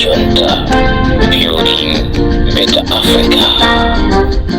Junta, building better Africa.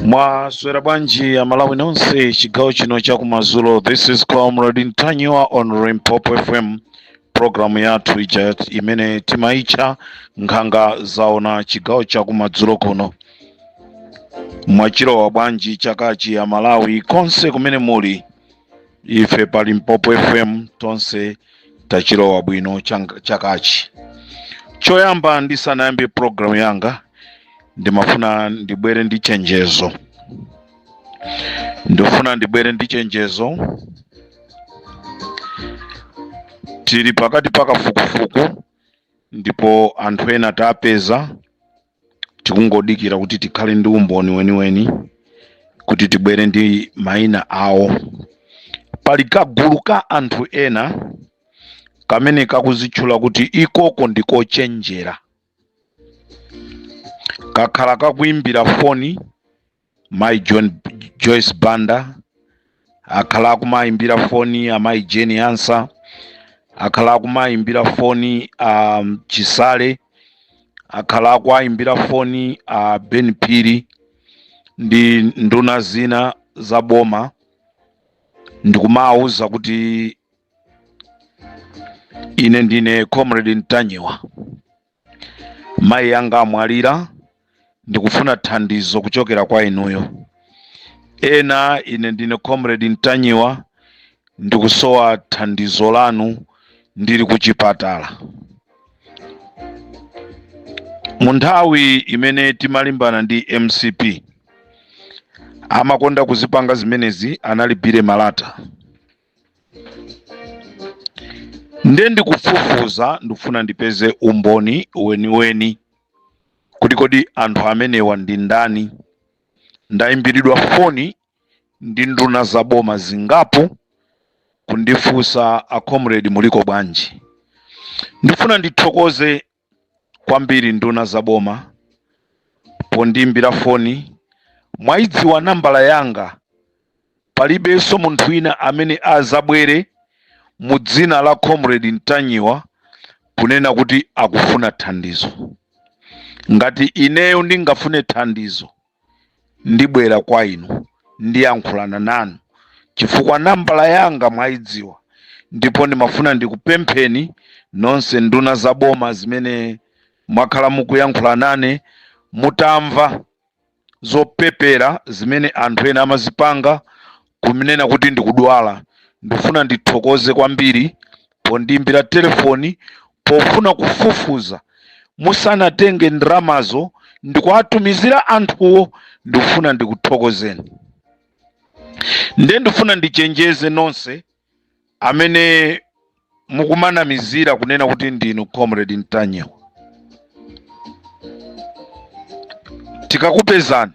Mwaswera bwanji Amalawi nonse chigawo chino chakumadzulo? This is Comrade Ntanyiwa on Limpopo FM, programu yathu ija imene timaitcha Nkhanga Zaona. Chigawo chakumadzulo kuno, mwachilowa bwanji chakachi Amalawi konse kumene muli? Ife pa Limpopo FM tonse tachilowa bwino chakachi. Choyamba, ndisanayambe programu yanga, ndimafuna ndibwere ndi chenjezo. Ndifuna ndibwere ndi chenjezo. Tili pakati pa kafukufuku ndipo anthu ena tapeza, tikungodikira kuti tikhale ndi umboni weniweni kuti tibwere ndi mayina awo. Pali kagulu ka anthu ena kamene kakuzitchula kuti ikoko ndikochenjera, kakhala kakuimbira foni mayi John Joyce Banda, akhala akumayimbira foni amayi Jane Ansah, akhala akumayimbira foni Chisale, akhala akuayimbira foni Ben Phiri ndi nduna zina za boma, ndikumawuza kuti ine ndine Comrade Ntanyiwa, mayi anga amwalira, ndikufuna thandizo kuchokera kwa inuyo. Ena, ine ndine Comrade Ntanyiwa, ndikusowa thandizo lanu, ndili ku chipatala. Mu nthawi imene timalimbana ndi MCP, amakonda kuzipanga zimenezi anali Billy Malata. Nde ndikufufuza, ndikufuna ndipeze umboni weniweni kuti kodi anthu amenewa ndi ndani? Ndayimbiridwa foni ndi nduna za boma zingapo kundifunsa, "A comrade, muliko bwanji?" Ndifuna ndithokoze kwambiri nduna za boma pondiyimbira foni. Mwayidziwa nambala yanga, palibenso munthu wina amene azabwere mu dzina la Comrade Ntanyiwa kunena kuti akufuna thandizo. Ngati ineyo ndingafune thandizo, ndibwera kwa inu, ndiyankhulana nanu, chifukwa nambala yanga mwayidziwa. Ndipo ndimafuna ndikupempheni nonse nduna za boma zimene mwakhala mukuyankhula nane, mutamva zopepera zimene anthu ena amazipanga kunena kuti ndikudwala, ndifuna ndithokoze kwambiri pondiyimbira telefoni pofuna kufufuza musanatenge ndalamazo ndikuwatumizira anthuwo. Ndikufuna ndikuthokozeni. Nde ndifuna ndichenjeze nonse amene mukumanamizira kunena kuti ndinu Comrade Ntanyiwa, tikakupezani,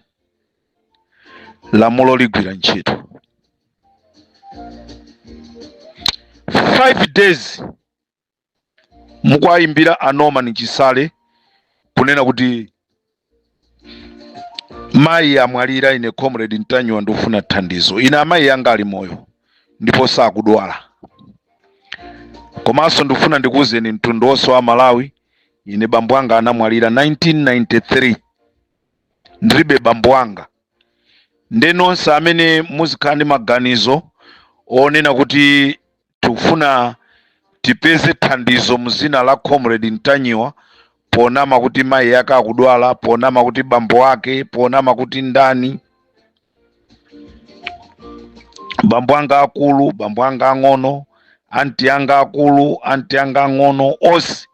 lamulo ligwira ntchito. 5 days mukuwayimbira a Norman Chisale kunena kuti mayi amwalira, ine Comrade Ntanyiwa ndikufuna thandizo. Ine amayi anga ali moyo ndipo sakudwala. Komanso ndikufuna ndikuwuzeni mtundu wonse wa Malawi, ine bambo anga anamwalira 1993, ndilibe bambo anga. Nde nonse amene muzikhala ndi maganizo onena kuti tikufuna tipeze thandizo mzina la Comrade Ntanyiwa, ponama kuti mayi ake akudwala, ponama kuti bambo ake, ponama kuti ndani, bambo anga akulu, bambo anga ang'ono, anti anga akulu, anti anga ang'ono, onse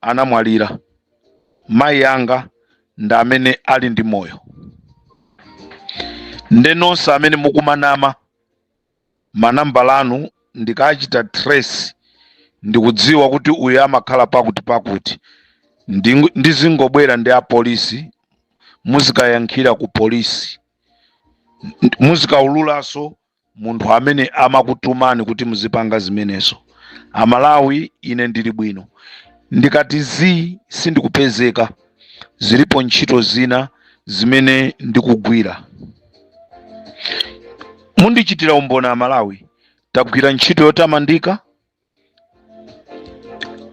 anamwalira. Mayi anga ndi amene ali ndi moyo. Nde nonse amene mukumanama, manambala anu ndikachita trace ndikudziwa kuti uyu amakhala pakuti pakuti, ndizingobwera ndi apolisi, muzikayankhira ku polisi, muzikaululanso munthu amene amakutumani kuti muzipanga zimenezo. Amalawi, ine ndili bwino. Ndikati zii, sindikupezeka, zilipo ntchito zina zimene ndikugwira. Mundichitira umboni Amalawi, tagwira ntchito yotamandika.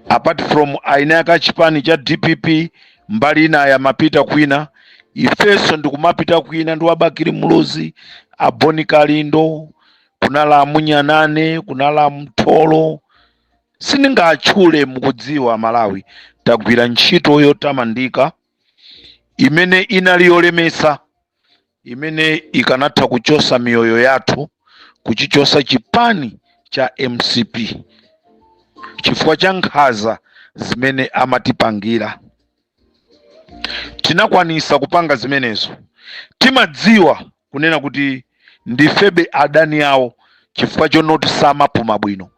Apart from aine aka chipani cha DPP, mbali ina yamapita kwina, ifenso ndikumapita kwina ndi wabakili Muluzi, aboni Kalindo, kunala amunyanane, kunala Mtholo, sindingatchule, mukudziwa. Malawi, tagwira ntchito yotamandika imene inali yolemetsa, imene ikanatha kuchosa miyoyo yathu, kuchichosa chipani cha MCP chifukwa cha nkhanza zimene amatipangira. Tinakwanisa kupanga zimenezo. Timadziwa kunena kuti ndifebe adani awo chifukwa chonoti samapuma bwino,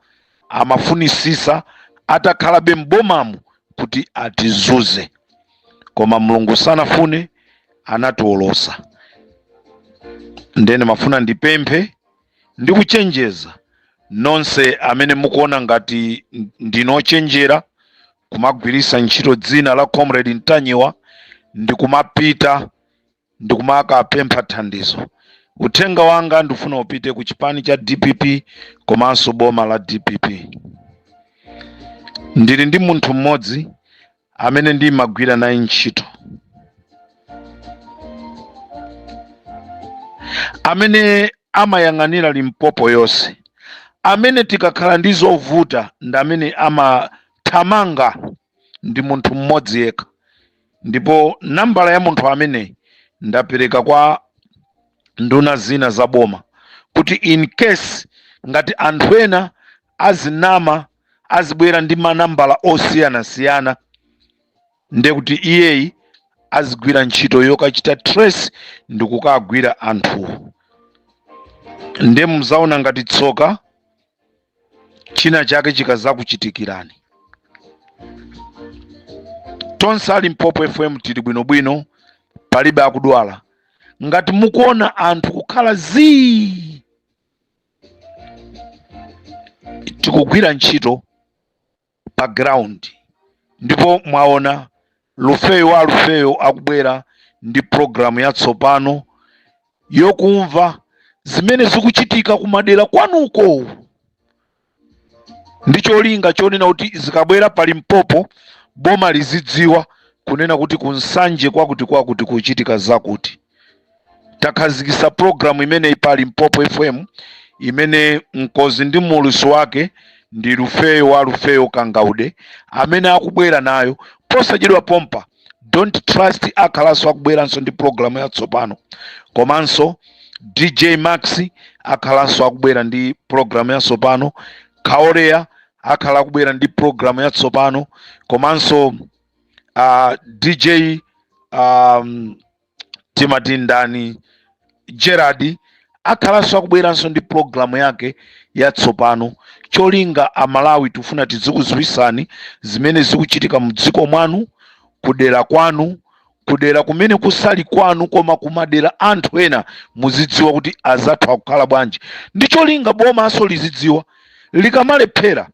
amafunisisa atakhalabe m'bomamu kuti atizuze, koma Mulungu sanafune, anatiwolosa. Ndene mafuna ndipemphe ndi kuchenjeza nonse amene mukuona ngati ndinochenjera kumagwirisa ntchito dzina la Comrade Ntanyiwa ndikumapita ndikumakapempha thandizo. Uthenga wanga ndifuna upite ku chipani cha DPP komanso boma la DPP. Ndili ndi munthu mmodzi amene ndimagwira naye ntchito, amene amayang'anira Limpopo yonse, amene tikakhala ndi zovuta ndi amene amathamanga, ndi munthu mmodzi yekha. Ndipo nambala ya munthu ameneyi ndapereka kwa nduna zina za boma kuti in case ngati anthu ena azinama, azibwera ndi manambala osiyanasiyana, ndiye kuti iyeyi azigwira ntchito yokachita trace ndikukagwira anthuwo. Ndiye muzaona ngati tsoka china chake chikazakuchitikirani. Tonse a Limpopo FM tili bwinobwino, palibe akudwala. Ngati mukuona anthu kukhala zii, tikugwira ntchito pa ground. Ndipo mwaona Lufeyo wa Lufeyo akubwera ndi programu yatsopano yokumva zimene zikuchitika kumadera kwanuko, ndi cholinga chonena kuti zikabwera pa Limpopo, boma lizidziwa kunena kuti kunsanje kwakuti kwakuti kuchitika zakuti. Takhazikisa programu imeneyi pa Limpopo FM, imene mkozi ndi mulusi wake ndi Lufeyo wa Lufeyo Kangaude, amene akubwera nayo posachedwa pompa. Don't Trust akhalanso akubweranso ndi programu yatsopano, komanso DJ Max akhalanso akubwera ndi programu yatsopano, Kaorea akhala akubwera ndi programu yatsopano, komanso DJ timati ndani, Gerard akhalanso akubweranso ndi programu yake yatsopano. Cholinga Amalawi, tifuna tizikuziwisani zimene zikuchitika mdziko mwanu, kudera kwanu, kudera kumene kusali kwanu koma kumadera anthu ena, muzidziwa kuti azathu akukhala bwanji, ndi cholinga bomaso lizidziwa. Likamalephera,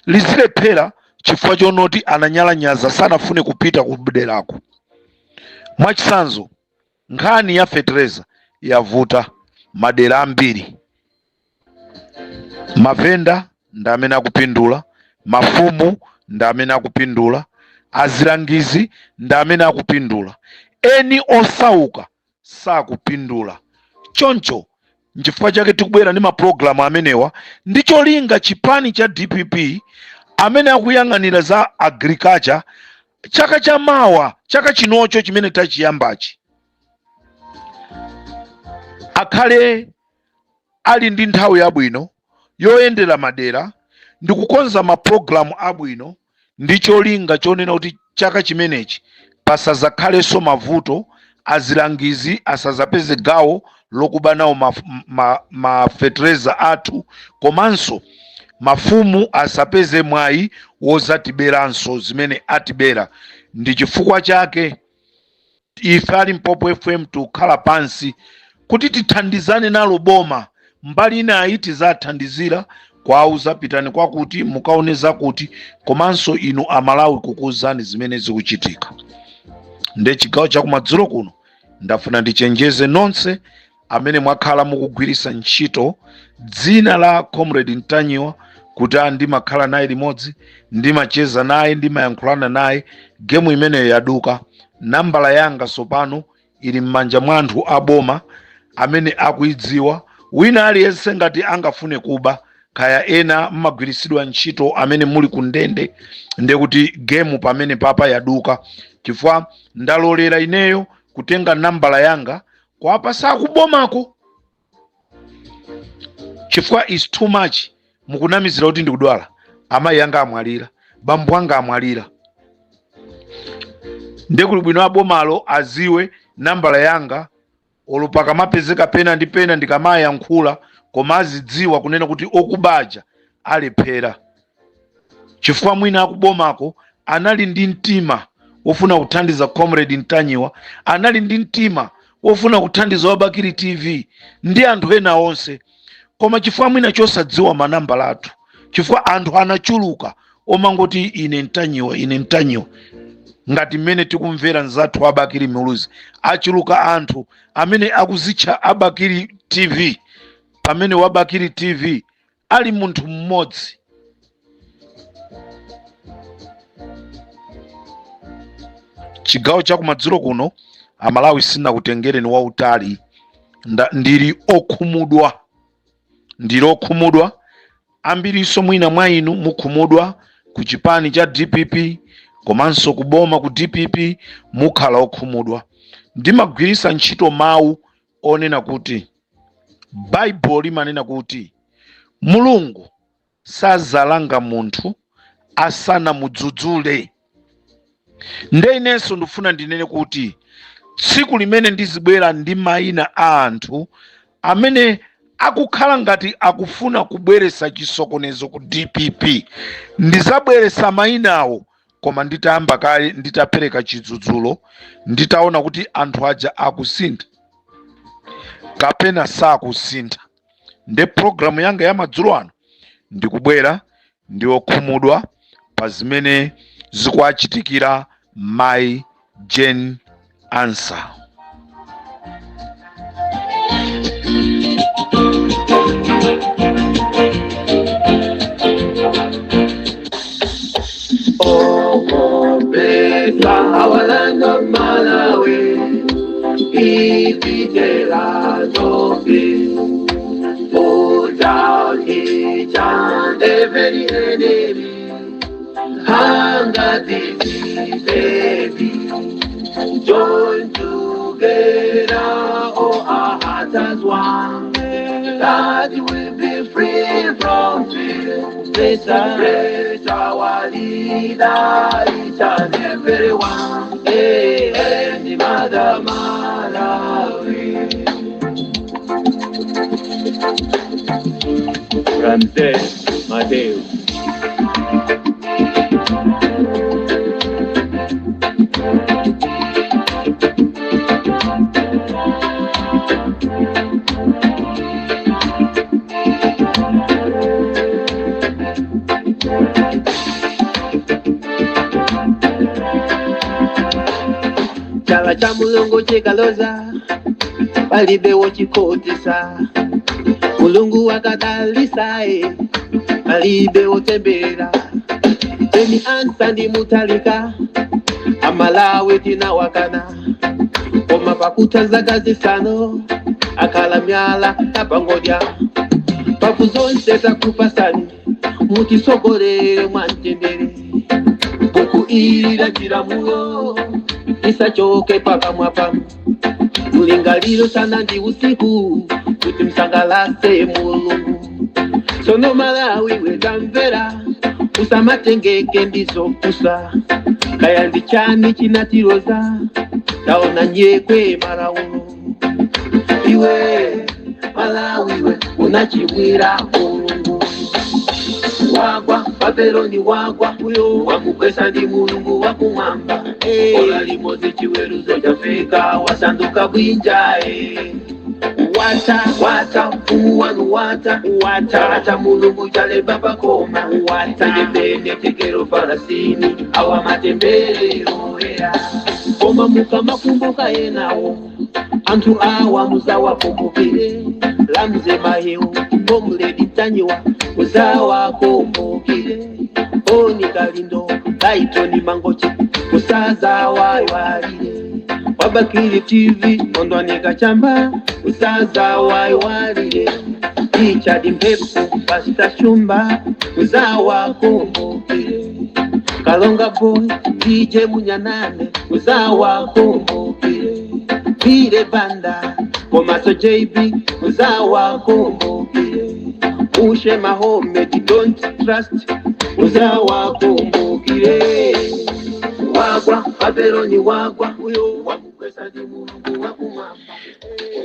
lizilephera chifukwa chonoti ananyalanyaza, sanafune kupita kuderako. Mwachitsanzo, nkhani ya fetereza yavuta madera ambiri. Mavenda ndi amene akupindula, mafumu ndi amene akupindula, azilangizi ndi amene akupindula, eni osauka sakupindula. Choncho nchifukwa chake tikubwera ndi mapulogalamu amenewa, ndi cholinga chipani cha DPP amene akuyang'anira za agriculture chaka chamawa, chaka chinocho chimene tachiyambachi, akhale ali ndi nthawi yabwino yoyendera madera ndi kukonza mapulogalamu abwino, ndi cholinga chonena kuti chaka chimenechi pasazakhalenso mavuto, azilangizi asazapeze gawo lokuba nawo ma fetereza athu, komanso mafumu asapeze mwayi wozatiberanso zimene atibera. Ndi chifukwa chake ife a Limpopo FM tikukhala pansi kuti tithandizane nalo boma. Mbali inayi tizathandizira kuwauza pitani kwakuti mukaone zakuti, komanso inu Amalawi kukuuzani zimene zikuchitika. Nde chigawo chakumadzulo kuno ndafuna ndichenjeze nonse amene mwakhala mukugwiritsa ntchito dzina la Comrade Ntanyiwa kuti a ndimakhala naye limodzi, ndimacheza naye, ndimayankhulana naye. Gemu imeneyo yaduka. Nambala yanga tsopano ili m'manja mwa anthu a boma amene akuidziwa. Wina aliyense ngati angafune kuba, kaya ena mmagwiritsidwa ntchito amene muli ku ndende, ndekuti gemu pamene papa yaduka, chifukwa ndalolera ineyo kutenga nambala yanga kuwapasa akubomako, chifukwa is too much. Mukunamizira kuti ndikudwala, amayi anga amwalira, bambo anga amwalira, ndiye kuli bwino abomalo aziwe nambala yanga, olo pakamapezeka pena ndi pena ndikamayankhula, koma azidziwa kunena kuti okubaja alephera, chifukwa mwina akubomako anali ndi mtima wofuna kuthandiza Comrade Ntanyiwa, anali ndi mtima wofuna kuthandiza wa Bakili TV ndi anthu ena onse, koma chifukwa mwina chosadziwa manambala athu, chifukwa anthu anachuluka omangoti ine Ntanyiwa, ine Ntanyiwa, ngati mmene tikumvera nzathu a Bakili Muluzi, achuluka anthu amene akuzitcha a Bakili TV pamene wa Bakili TV ali munthu mmodzi. Chigawo chakumadzulo kuno Amalawi sinakutengereni wautali. Ndili okhumudwa, ndili okhumudwa. Ambirinso mwina mwa inu mukhumudwa ku chipani cha DPP komanso kuboma ku DPP, mukhala okhumudwa. Ndimagwiritsa ntchito mawu onena kuti Baibulo limanena kuti Mulungu sazalanga munthu asanamudzudzule. Nde inenso ndifuna ndinene kuti tsiku limene ndizibwera ndi mayina a anthu amene akukhala ngati akufuna kubweretsa chisokonezo ku DPP, ndizabweretsa mayinawo, koma nditayamba kale nditapereka chidzudzulo, nditaona kuti anthu aja akusintha kapena sakusintha. Nde programu yanga ya madzulo ano ndikubwera ndi okhumudwa pa zimene zikuwachitikira mayi Jane Ansah. Our land of Malawi, it is a land of peace. Put down each and every enemy, hunger, disease, baby. Join together, all our hearts as one, that we'll be free from fear. Let's celebrate our leader, each and every one. Hey, hey, Mother Malawi. Ramses Mateo. Chala cha Mulungu chikaloza, palibe wochikhotesa. Mulungu akadalisa, palibe wotembera. Jane Ansah ndi Mutharika, Amalawi tinawakana, koma pakutha zaka 5 akhala myala yapangodya. Mphamvu zonse takupasani, mutisogolere mwamtendere. Buku ili la chilamulo lisachoke pakamwa panu, mulingaliro usana ndi usiku, kuti msangalase Mulungu. Sono Malawi wetamvera, usamatengeke ndizopusa. Kaya ndi chani chinatiroza, taona nyekwe malaulo iwe. Malawi we unachimwira Mulungu. Wagwa Babeloni, wagwa uyo wamugwesa ndi Mulungu wakumwamba. Ola limodzi chiweruzo chafika, wasanduka bwinja. Wata wata mfumu wanu wata wata, chala cha Mulungu chalemba pakoma wata, pene tekero farasini awa matemberero era. Koma mukamakumbuka enawo anthu awa muzawakumbukire: Ramsey Mahiu, Comrade Tanyiwa muzawakumbukire, Bon Kalindo, Laitoni Mangochi musazawaiwalire, wa Bakili TV Kondwani Kachamba musazawaiwalire, Richard Mphepo, Pastor Shumba muzawakumbukire, Kalonga Boy, DJ Munyanane muzawakumbukire, Pire Banda komaso JB muzawakumbukire, Mushe Mahome, don't trust muzawakumbukire. Wagwa Babeloni, wagwa uyo wamugwesa ndi Mulungu wakumwamba.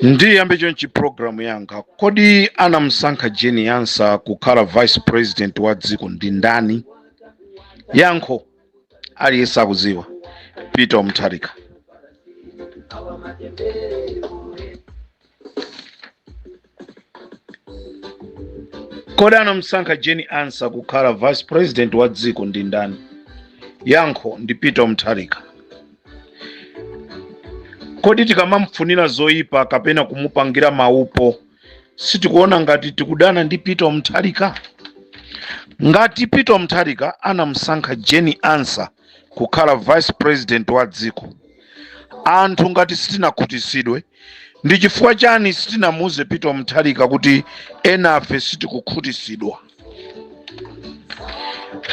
Ndiyambe chonchi programu yanga. Kodi anamsankha Jane Ansah kukhala vice president wa dziko ndi ndani? Yankho aliyense akudziwa, Peter Mutharika. Kodi anamsankha Jane Ansah kukhala vice president wa dziko ndi ndani? Yankho ndi Peter Mutharika. Kodi tikamamfunira zoyipa kapena kumupangira maupo, sitikuona ngati tikudana ndi Peter Mutharika? Ngati Peter Mutharika anamsankha Jane Ansah kukhala vice president wa dziko, anthu ngati sitinakhutisidwe, ndi chifukwa chani sitinamuuze Peter Mutharika kuti enafe sitikukhutisidwa?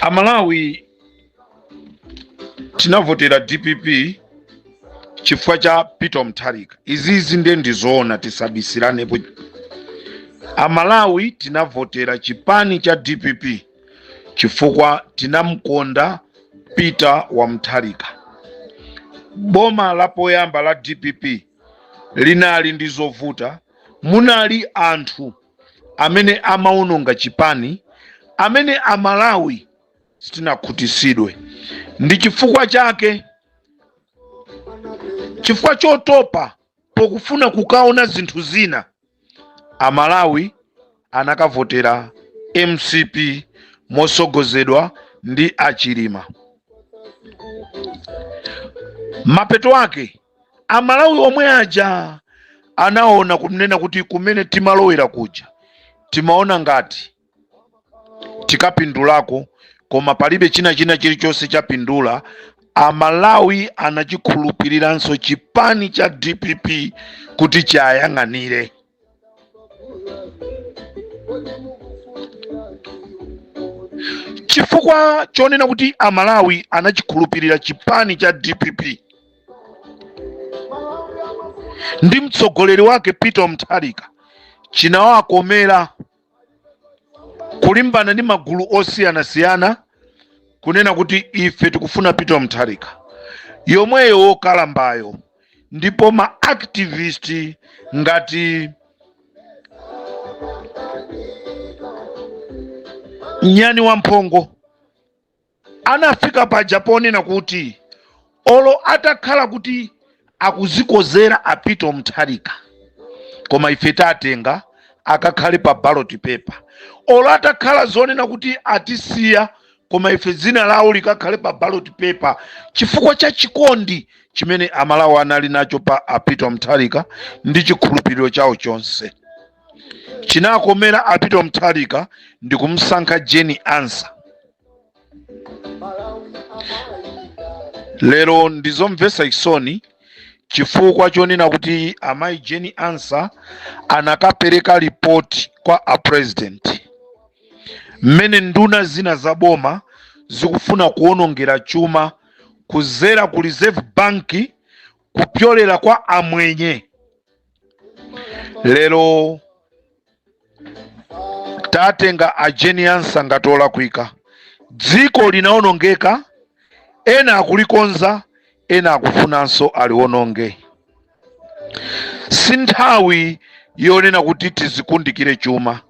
Amalawi tinavotera DPP chifukwa cha Peter Mutharika. Izizi ndiye ndizoona, tisabisiranepo. Amalawi tinavotera chipani cha DPP chifukwa tinamkonda Peter wa Mutharika. Boma la poyamba la DPP linali ndi zovuta, munali anthu amene amaononga chipani, amene Amalawi sitinakhutisidwe. Ndi chifukwa chake, chifukwa chotopa pokufuna kukaona zinthu zina, Amalawi anakavotera MCP mosogozedwa ndi Achilima. Mapeto ake Amalawi omwe aja anaona kunena kuti kumene timalowera kuja timaona ngati tikapindulako, koma palibe china chilichonse chapindula. Amalawi anachikhulupiriranso chipani cha DPP kuti chayang'anire. Chifukwa chonena kuti Amalawi anachikhulupirira chipani cha DPP ndi mtsogoleri wake Peter Mutharika, chinawakomera kulimbana ndi magulu osiyanasiyana kunena kuti ife tikufuna Peter Mutharika yomweyo wokalambayo. Ndipo ma activist ngati Nyani Wamphongo anafika paja ponena kuti olo atakhala kuti akuzikozera a Peter Mutharika, koma ife tatenga akakhale pa ballot paper. Olo atakhala zonena kuti atisiya, koma ife dzina lawo likakhale pa ballot paper, chifukwa cha chikondi chimene Amalawi anali nacho pa a Peter Mutharika ndi chikhulupiriro chawo chonse. Chinakomera a Peter Mutharika ndi kumsankha Jane Ansah. Lero ndizomvetsa chisoni chifukwa chonena kuti amayi Jane Ansah anakapereka ripoti kwa a president mmene nduna zina za boma zikufuna kuwonongera chuma kuzera ku Reserve Bank kupyolera kwa amwenye. Lero tatenga a Jane Ansah ngati olakwika. Dziko linaonongeka, ena akulikonza, ena akufunanso aliwononge. Si nthawi. yonena kuti tizikundikire chuma.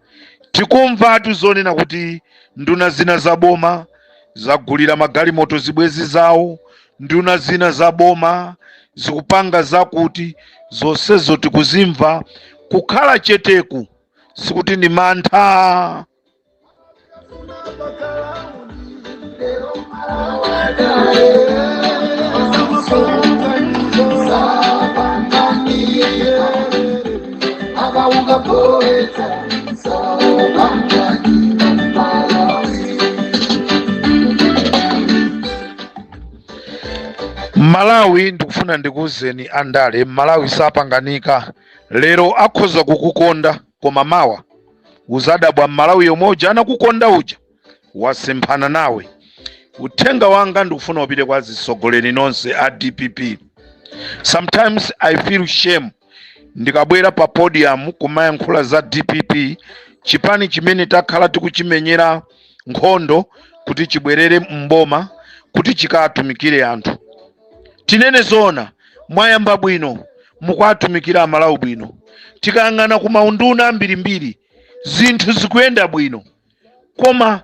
Tikumvatu zonena kuti nduna zina za boma zagulira magalimoto zibwezi zawo, nduna zina za boma zikupanga zakuti, zonsezo tikuzimva. Kukhala cheteku sikuti ndi mantha. Malawi, ndikufuna ndikuwuzeni andale, Malawi sapanganika. Lero akhoza kukukonda, koma mawa uzadabwa Mmalawi yomwe uja anakukonda uja wasemphana nawe. Uthenga wanga ndikufuna upite kwa azitsogoleri nonse a DPP. Sometimes I feel shame ndikabwera pa podium kumayankhula za DPP, chipani chimene takhala tikuchimenyera nkhondo kuti chibwerere mboma kuti chikatumikire anthu. Tinene zoona, mwayamba bwino, mukuwatumikira Amalawi bwino. Tikayang'ana ku maunduna ambirimbiri, zinthu zikuyenda bwino, koma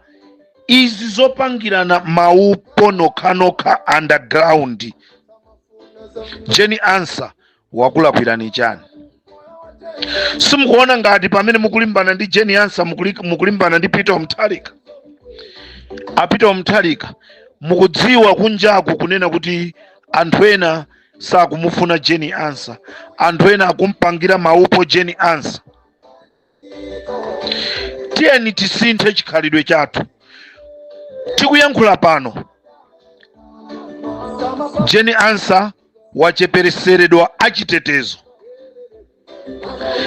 izi zopangirana maupo nokhanokha underground, Jane Ansah wakulakwirani chani? Simukuona ngati pamene mukulimbana ndi Jane Ansah mukulimbana ndi Peter Mutharika? A Peter Mutharika, mukudziwa kunjaku kunena kuti anthu ena sakumufuna Jane Ansah, anthu ena akumpangira maupo Jane Ansah. Tiyeni tisinthe chikhalidwe chathu. Tikuyankhula pano, Jane Ansah wachepereseredwa achitetezo.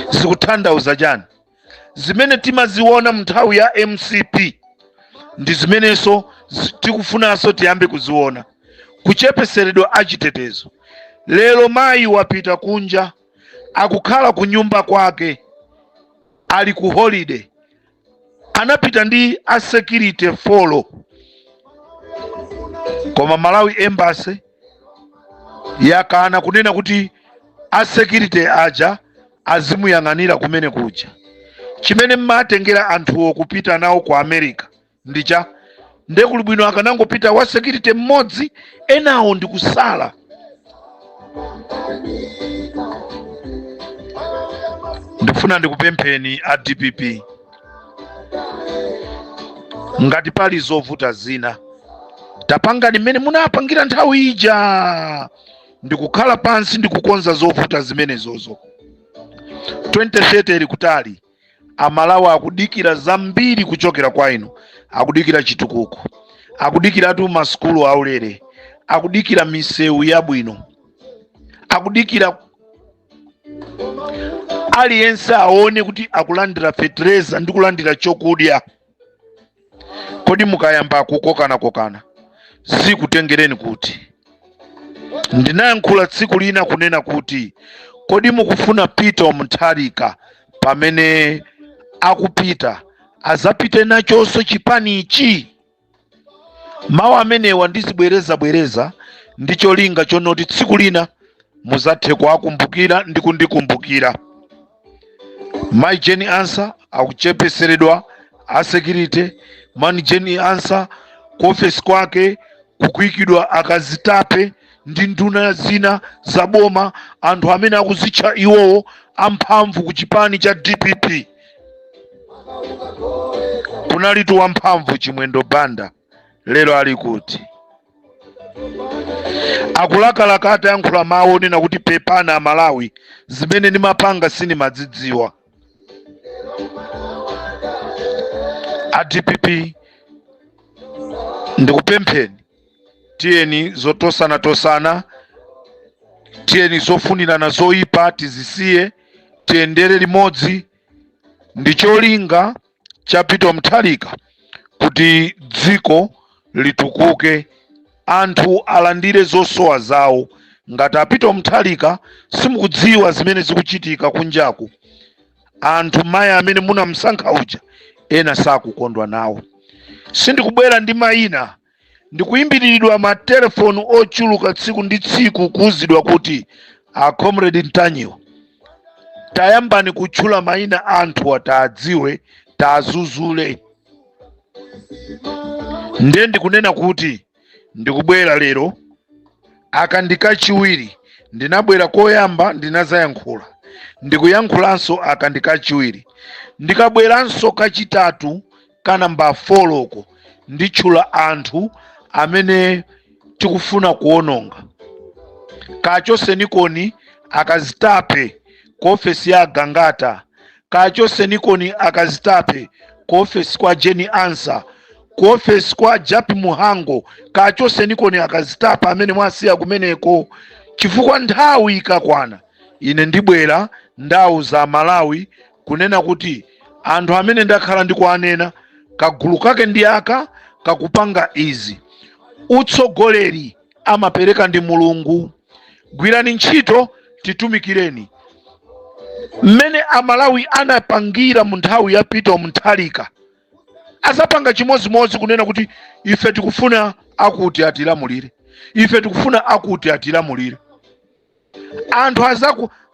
Zikutanthauza chani? Zimene timaziona mnthawi ya MCP ndi zimenenso tikufunanso tiyambe kuziona, kuchepeseredwa achitetezo. Lero mayi wapita kunja, akukhala ku nyumba kwake, ali ku holiday, anapita ndi a security 4, koma Malawi Embassy yakana kunena kuti a security aja azimuyang'anira kumene kuja. Chimene mmatengera anthuwo kupita nawo ku America ndicha ndekuli bwino akanangopita wa security mmodzi, enawo ndikusala. Ndifuna ndikupempheni a DPP, ngati pali zovuta zina, tapangani mmene munapangira nthawi ija, ndikukhala pansi ndikukonza zovuta zimenezozo. 2030 ili kutali. Amalawi akudikira zambiri kuchokera kwa inu. Akudikira chitukuko, akudikiratu masukulu aulere, akudikira misewu yabwino, akudikira aliyense aone kuti akulandira fetereza ndi kulandira chokudya. Kodi mukayamba kukokanakokana zikutengereni kuti? Ndinayankhula tsiku lina kunena kuti, kodi mukufuna Peter Mutharika pamene akupita azapite nachonso chipanichi? Mawu amenewa ndizibwerezabwereza ndi cholinga chonoti tsiku lina muzathe kuwakumbukira ndi kundikumbukira. Mai Jane Ansah akuchepeseredwa a security. Mai Jane Ansah ku ofesi kwake kukuyikidwa akazitape ndi nduna zina za boma, anthu amene akuzitcha iwowo amphamvu ku chipani cha DPP. Kunalitu wamphamvu Chimwendo Banda, lero ali kuti? Akulakalaka atayankhula mawu onena kuti pepana Amalawi, zimene ndimapanga sindimadzidziwa. A DPP, ndikupempheni, tiyeni zotosanatosana, tiyeni zofunirana zoyipa tizisiye, tiyendere limodzi ndi cholinga cha Peter Mutharika kuti dziko litukuke, anthu alandire zosowa zawo. Ngati a Peter Mutharika simukudziwa zimene zikuchitika kunjaku, anthu mayi amene munamsankha uja ena sakukondwa nawo. Sindikubwera ndi mayina, ndikuyimbiriridwa matelefoni ochuluka tsiku ndi tsiku kuwuzidwa kuti a Comrade Ntanyiwa, Tayambani kutchula mayina anthu ataadziwe, tazuzule. Ndiye ndikunena kuti ndikubwera lero, aka ndi kachiwiri. Ndinabwera koyamba, ndinazayankhula, ndikuyankhulanso aka ndi kachiwiri. Ndikabweranso kachitatu, ka namba 4 oko, nditchula anthu amene tikufuna kuononga. Kachosenikoni akazitape ku ofesi ya Gangata, kachosenikoni akazitape ku ofesi kwa Jane Ansah, ku ofesi kwa Jappie Mhango. Kachosenikoni akazitape amene mwasiya kumeneko, chifukwa nthawi ikakwana ine ndibwera ndauza Malawi kunena kuti anthu amene ndakhala ndikuanena, kagulu kake ndi aka kakupanga izi. Utsogoleri amapereka ndi Mulungu. Gwirani ntchito, titumikireni. Mmene Amalawi anapangira mu nthawi ya Peter Mutharika, azapanga chimodzimodzi kunena kuti ife tikufuna akuti atilamulire, ife tikufuna akuti atilamulire. Anthu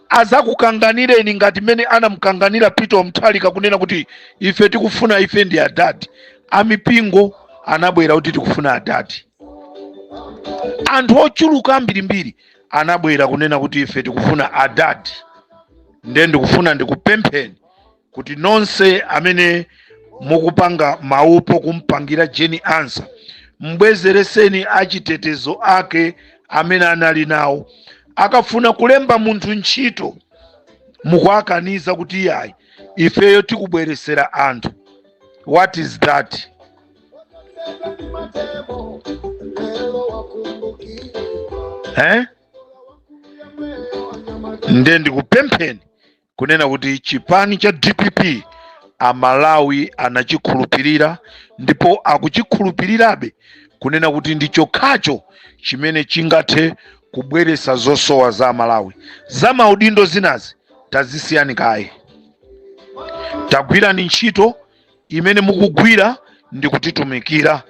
azakukanganireni ngati mmene anamkanganira Peter Mutharika kunena kuti ife tikufuna, ife ndi adadi. Amipingo anabwera kuti tikufuna adadi. Anthu ochuluka ambirimbiri anabwera kunena kuti ife tikufuna adadi. Ndiye ndikufuna ndikupempheni kuti nonse amene mukupanga maupo kumpangira Jane Ansah, mbwezereseni achitetezo ake amene anali nawo. Akafuna kulemba munthu ntchito, mukuakaniza kuti iyayi, ifeyo tikubweresera anthu. What is that? Eh? Ndiye ndikupempheni kunena kuti chipani cha DPP Amalawi anachikhulupirira ndipo akuchikhulupirirabe kunena kuti ndi chokhacho chimene chingathe kubweretsa zosowa za Amalawi. Za maudindo zinazi tazisiyani kaye, tagwirani ntchito imene mukugwira ndi kutitumikira.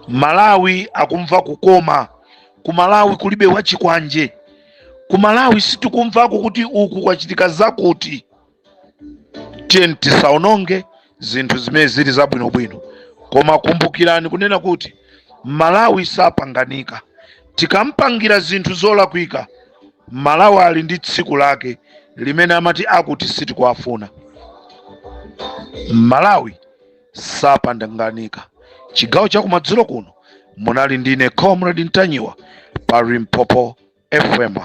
Malawi akumva kukoma. Ku Malawi kulibe wachikwanje. Ku Malawi sitikumvako kuti uku kwachitika zakuti. Tiyeni tisaononge zinthu zimene zili zabwinobwino, koma kumbukirani kunena kuti Malawi sapanganika. Tikampangira zinthu zolakwika, Malawi ali ndi tsiku lake limene amati akuti sitikuwafuna. Malawi sapanganika. Chigawo chakumadzulo kuno munali ndine Comrade Ntanyiwa pa Limpopo FM.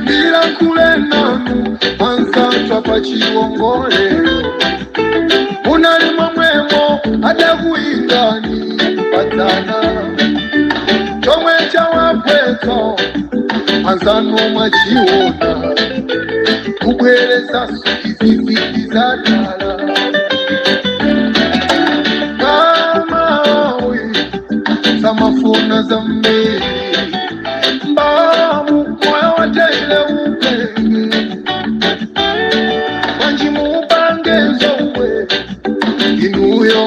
Ndilankhule nanu anzathu pa chiwongolero, munali momwemo adakuyingani padzana, chomwe chawagwetsa anzanu mwachiona, kubwerezaso izizi zadala. Malawi samafuna zambiri mbamu moyo watele upenge wanji mupange zomwe inuyo.